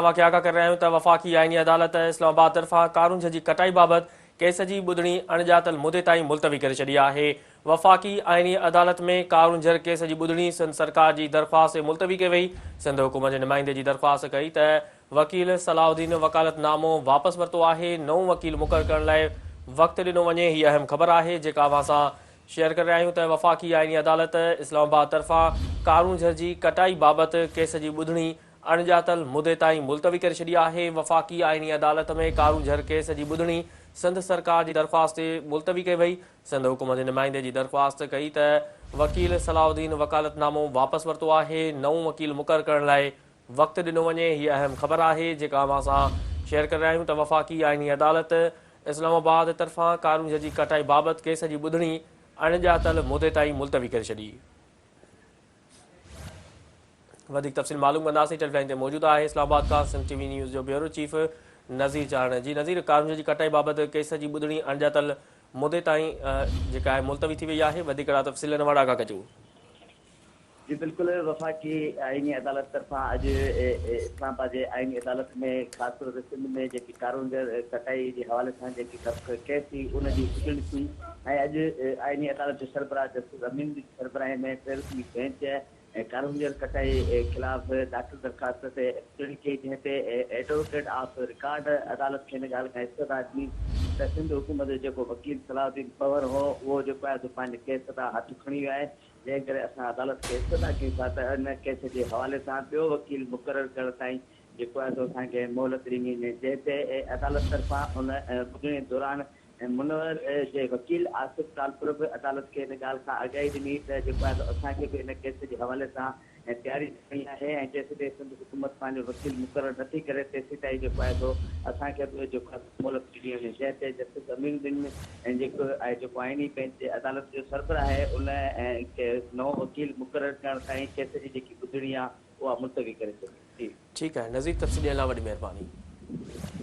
اوهان کي آگاهه ڪري رهيا آهيون ته وفاقي آئيني عدالت اسلام آباد طرفان ڪارونجهر جي ڪٽائي بابت ڪيس جي ٻڌڻي اڻڄاتل مدي تائين ملتوي ڪري ڇڏي آهي. وفاقي آئيني عدالت ۾ ڪارونجهر ڪيس جي ٻڌڻي سنڌ سرڪار جي درخواست تي ملتوي ڪئي وئي. سنڌ حڪومت جي نمائندي جي درخواست ڪئي ته وڪيل صلاح الدين وڪالت نامو واپس ورتو آهي، نئون وڪيل مقرر ڪرڻ لاء وقت ڏنو وڃي. هي اهم خبر آهي جيڪا اوهان سان شيئر ڪري رهيا آهيون ته وفاقي آئيني عدالت اسلام آباد طرفان ڪارونجهر جي ڪٽائي بابت ڪيس جي ٻڌڻي اڻڄاتل مدي تائين ملتوي ڪري ڇڏي آهي، وفاقي آئيني عدالت ۾ ڪارونجهر ڪيس جي ٻڌڻي سنڌ سرڪار جي درخواست تي ملتوي ڪئي وئي، سنڌ حڪومت جي نمائندي جي درخواست ڪئي ته وڪيل صلاح الدين وڪالت نامو واپس ورتو آهي، نئون وڪيل مقرر ڪرڻ لاء وقت ڏنو وڃي، هي اهم خبر آهي جيڪا اوهان سان شيئر ڪري رهيا آهيون ته وفاقي آئيني عدالت اسلام آباد طرفان ڪارونجهر جي ڪٽائي بابت ڪيس جي ٻڌڻي اڻڄاتل مدي تائين ملتوي ڪري ڇڏي. وڌيڪ تفصيل معلوم ڪنداسين ٽيلي لائين تي موجود آهي اسلام آباد کان سنڌ ٽي وي نيوز جو بيورو چيف نذير چارڻ جي نذير ڪارونجهر جي ڪٽائي بابت ڪيس جي ٻڌڻي اڻڄاتل مدي تائين جيڪا آهي ملتوي ٿي وئي آهي وڌيڪ اهڙا تفصيل ان وارا آگاهه ڪجو. جي بلڪل وفاقي آئيني عدالت طرفان اڄ اسلام آباد جي آئيني عدالت ۾ خاص طور تي سنڌ ۾ جيڪي ڪارونجهر ڪٽائي جي حوالي سان جيڪي ڪيس ٿي ان جي ٻڌڻي ٿي ۽ اڄ آئيني عدالت جو سربراهه جسٽس امين جي سربراهي ۾ ٽي رڪني بينچ ۽ ڪارونجهر ڪٽائي خلاف داخل درخواست تي ٻڌڻي ڪئي جنهن تي ايڊووڪيٽ آف رڪارڊ عدالت کي ان ڳالهه کان استدعا ڏني ته سنڌ حڪومت جو جيڪو وڪيل صلاح الدين پنهور هو اهو جيڪو آهي سو پنهنجي ڪيس تان هٿ کڻي ويو آهي جنهن ڪري اسان عدالت کي استدعا ڪيون ٿا ته ان ڪيس جي حوالي سان ٻيو وڪيل مقرر ڪرڻ تائين جيڪو آهي سو اسان کي مهلت ڏني وڃي جنهن تي عدالت طرفان ان ٻڌڻي دوران ۽ منور جي وڪيل آصف ٽالپر به عدالت کي ان ڳالهه کان آگاهي ڏني ته جيڪو آهي سو اسان کي به ان ڪيس جي حوالي سان تياري ڪرڻي آهي ۽ جيسيتائين سنڌ حڪومت پنهنجو وڪيل مقرر نه ٿي ڪري تيسيتائين جيڪو آهي سو اسان کي به جيڪو آهي سو مهلت ڏني وڃي جنهن تي جسٽس امين الدين جيڪو آهي جيڪو آئيني بينچ جي عدالت جو سربراهه آهي ان کي نئون وڪيل مقرر ڪرڻ تائين ڪيس جي جيڪي ٻڌڻي آهي اها ملتوي ڪري ڇڏي. جي. ٺيڪ آهي نذير تفصيل ڏيڻ لاء وڏي مهرباني.